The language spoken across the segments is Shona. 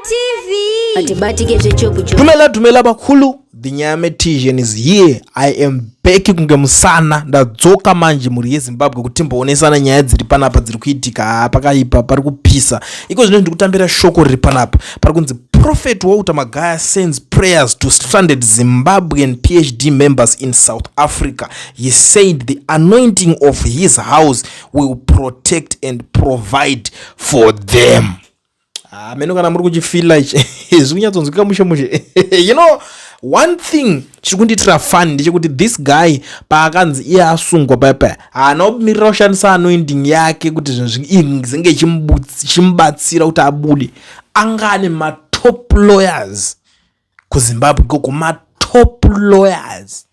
TV. Atibatike zvechopu chopu. Dumela dumela bakhulu, the Nyametician is here. I am back kunge musana. Ndadzoka manje mhuri yeZimbabwe kuti timboonesana nyaya dziri panapa dziri kuitika. Haa, pakaipa, pari kupisa. Iko zvino ndiri kutambira shoko riri panapa. Pari kunzi Prophet Walter Magaya sends prayers to stranded Zimbabwean PhD members in South Africa. He said the anointing of his house will protect and provide for them. Hameno kana muri kuchifila ichi, zviri kunyatsonzwika mushe mushe. One thing chiri kundiitira fun ndechekuti this guy paakanzi iye asungwa paya paya, haana kumirira kushandisa anointing yake kuti zvinhu zvinge ichimubatsira kuti abude. Anga ane matop lawyers kuZimbabwe ikoko, matop lawyers.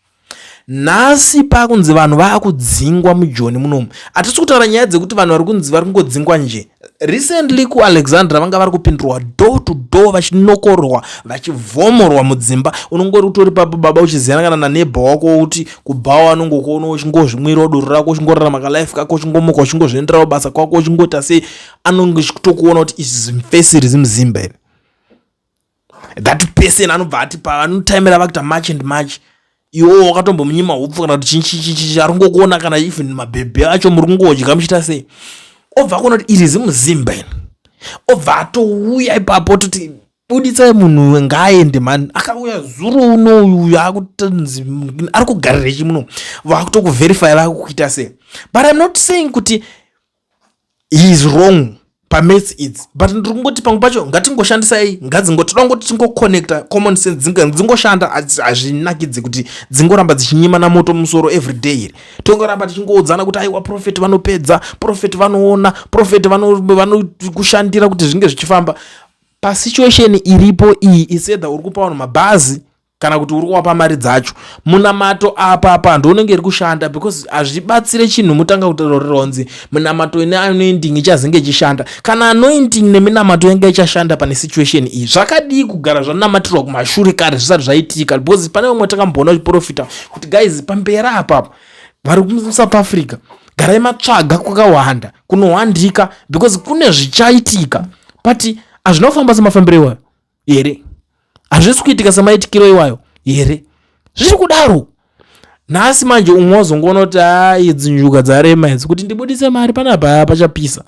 Nhasi pakunzi vanhu vaakudzingwa muJoni munomu, hatisi kutaura nyaya dzekuti vanhu vari kunzi vari kungodzingwa nje. Recently kuAlexandra vanga vari kupindurwa door to door, vachinokorwa, vachivhomorwa mudzimba. Unongori utori papo baba, uchiziyana kana naneighbour wako kuti kubhawa, anongokuona uchingozvimwirawo doro rako, uchingorarama kalife kako, uchingomuka, uchingozvienderawo basa kwako, uchingoita sei, anonge chitokuona kuti izvi zimufesi rizimuzimba iri. That person anobva ati paanotaimira vakuita March and March, iwowo wakatombomunyima hupfu kana kuti chinchichichi, ari kungokuona kana even mabhebhe acho muri kungodya muchiita sei, obva akuona kuti iri zimuzimba iri, obva atouya ipapo toti buditsai munhu ngaaende mani. Akauya zuro uno uyu akutonzi ari kugarira chi muno, vakutokuverify, vakukuita sei. But I'm not saying kuti he is wrong pamaths idzi, but ndiri kungoti pamwe pacho ngatingoshandisai, ngadzo toda kungoti tingoconnecta common sense, dzingoshanda. Hazvinakidzi kuti dzingoramba dzichinyimana moto musoro everyday iri, tongoramba tichingoudzana kuti aiwa, prophet vanopedza, prophet vanoona, prophet vanokushandira kuti zvinge zvichifamba. Pasituation iripo iyi, isedha uri kupa vanhu mabhazi kana kuti uri kuvapa mari dzacho, munamato apa apa ndounenge iri kushanda, because hazvibatsire chinhu mutanga kutaurira kunzi munamato ine anointing ichazenge ichishanda. Kana anointing neminamato yange ichashanda pane situation iyi, zvakadii kugara zvanamatirwa kumashure kare zvisati zvaitika? Because pane vamwe takamboona uchiprofita kuti guys, pamberi apapo vari kuSouth Africa, garai matsvaga kwakawanda kunohwandika because kune zvichaitika. But hazvina kufamba semafambiro iwayo here? Hazvisi kuitika semaitikiro iwayo here? Zviri kudaro nhasi manje. Umwe wazongoona kuti hai, idzi njuga dzarema idzi, kuti ndibudise mari panapa pachapisa.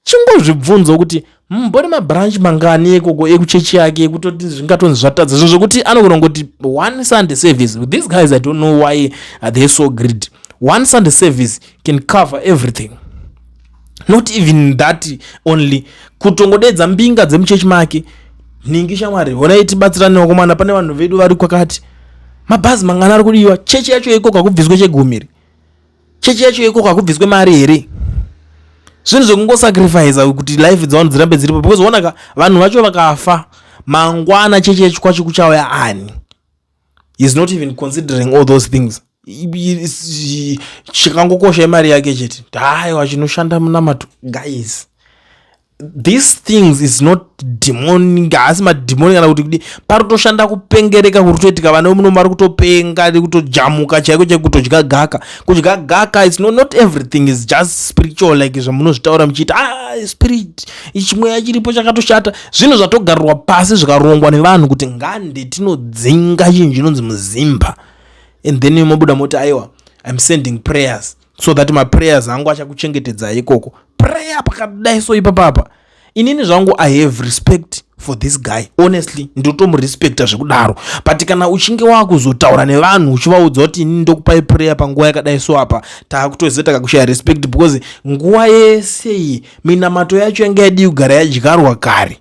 Chingozvibvunzo kuti mbori mabranch mangani ekoko ekuchechi yake ekutoti zvingatonzi zvatadza zvinhu zvekuti anogona kungoti one Sunday service. These guys, I don't know why are they so greedy. One Sunday service can cover everything. Not even that only, kutongodedza mbinga dzemuchechi make, nhingi, shamwari, honai, tibatsirane vakomana, pane vanhu vedu vari kwakati, mabhazi mangana ari kudiwa. Chechi yacho ikoko hakubviswe chegumiri? Chechi yacho ikoko hakubviswe mari here? Zvinhu zvekungosacrifica kuti life dzavanhu dzirambe dziripo, because onaka vanhu vacho vakafa mangwana, chechi yacho kwacho kuchauya ani? Is not even considering all those things. Chikangokosha imari yake chete. Haiwa, chinoshanda munamato. Guys, these things is not demonic, haasi madhimoni kana kuti kudi. Pari kutoshanda kupengereka kuri kutoitika. Vana vemuno vari kutopenga nekutojamuka chaiko chaiko, kutodya gaka, kudya gaka. It's not everything is just spiritual like zvamunozvitaura muchiita, ah, spirit chimweya chiripo chakatoshata. Zvinhu zvatogarirwa pasi, zvikarongwa nevanhu kuti ngande tinodzinga chinhu chinonzi muzimba, and then mobuda moti aiwa, I'm sending prayers so that maprayers angu achakuchengetedzai ikoko. Prayer pakadai so ipapapa, inini zvangu I have respect for this guy, honestly, ndotomurespecta zvekudaro. But kana uchinge wakuzotaura nevanhu uchivaudza kuti inini ndokupai prayer panguva yakadai so, apa taakutoziva takakushaya respect, because nguva yese iyi minamato yacho yanga yadii kugara yadyarwa kare?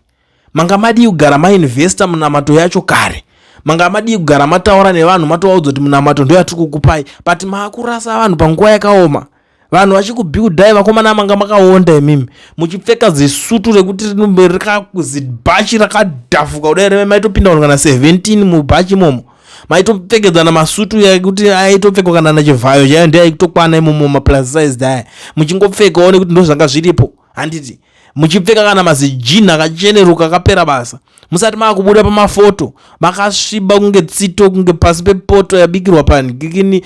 Manga madii kugara mainvesta munamato yacho kare? Manga madii kugara mataura nevanhu, matovaudza kuti munamato ndo yatiri kukupai? But maakurasa vanhu panguva yakaoma, vanhu vachikubuildai. Vakomana, manga makaonda imimi muchipfeka zisutu rekuti zibhachi rakadhafuka kudai, reme maitopinda vanhu kana 17 mubhachi imomo, maitopfekedzana masutu ekuti aitopfekwa kana nachivhayo chaiyo, ndiaitokwana imomo, maplus size aya muchingopfekawo nekuti ndo zvanga zviripo, handiti? Muchipfeka kana mazijini akacheneruka akapera basa. Musati maakubuda pamafoto makasviba kunge tsito, kunge pasi pepoto yabikirwa panhikini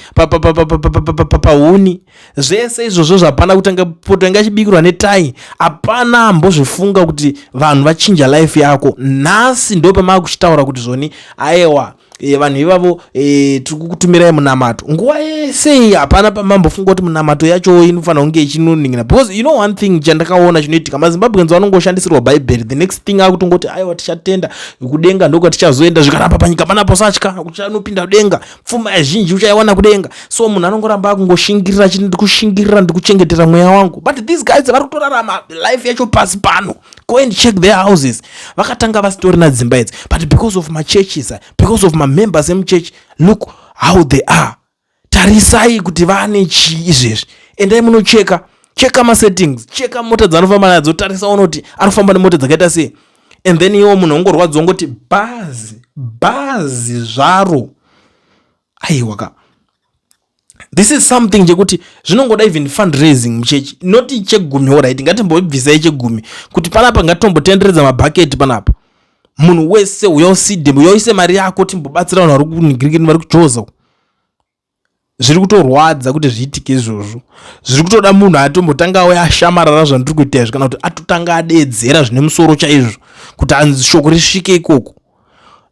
pahuni. Zvese izvozvo zvapana kutanga poto yanga ichibikirwa netai. Hapana ambozvifunga kuti vanhu vachinja life yako. Nhasi ndo pamaakuchitaura kuti zvoni aewa vanhu ivavo tiri kukutumirai munamato nguva yese iyi. Hapana pamambofunga kuti munamato yacho inofanira kunge ichinoningina, because you know one thing chandakaona chinoitika, maZimbabweans vanongoshandisirwa Bhaibheri. The next thing akutongoti aiwa, tichatenda kudenga, ndokwatichazoenda, zvikaramba panyika panapo satya uchanopinda kudenga, pfuma yazhinji uchaiwana kudenga. So munhu anongoramba akungoshingirira achiti ndikushingirira, ndikuchengetera mweya wangu. But these guys vari kutorarama life yacho pasi pano. Go and check their houses. Vakatanga vasitorina dzimba idzi, but because of machurches, because of mamembers emuchurch, look how they are. Tarisai kuti vane chii izvezvi. Endai munocheka cheka masettings, cheka mota dzaanofamba nadzo, tarisa ona kuti anofamba nemota dzakaita sei. And then iwo munhu ongorwadziwa ngoti bhazi bhazi zvaro. Aiwa ka, this is something chekuti zvinongoda even fundraising muchechi, not chegumi. Alright, ngatimbobvisai chegumi kuti panapa ngatombotenderedza mabhaketi panapa. Munhu wese uya uside, uya uise mari yako, timbobatsira vanhu vari kunigirikini, vari kujoza. Zviri kutorwadza kuti zviitike izvozvo. Zviri kutoda munhu atombotanga auya ashamarara zvandiri kuita izvi, kana kuti atotanga adeedzera zvine musoro chaizvo kuti anzi shoko risvike ikoko.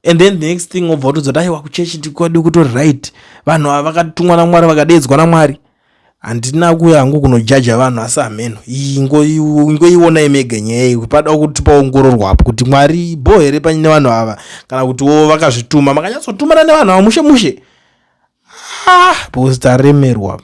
And then the next thing wobva watodzoti aiwa, kuchechi tikwadi kutori right, vanhu ava vakatumwa naMwari, vakadeedzwa naMwari. Handina kuuya hangu kunojaja vanhu, asi hameno, ingoionai mega nyaya iyi. Pada kuti paongororwapo kuti Mwari bho here paine vanhu ava, kana kutiwo vakazvituma, makanyatsotumana nevanhu ava mushe mushe. Ah, because taremerwa.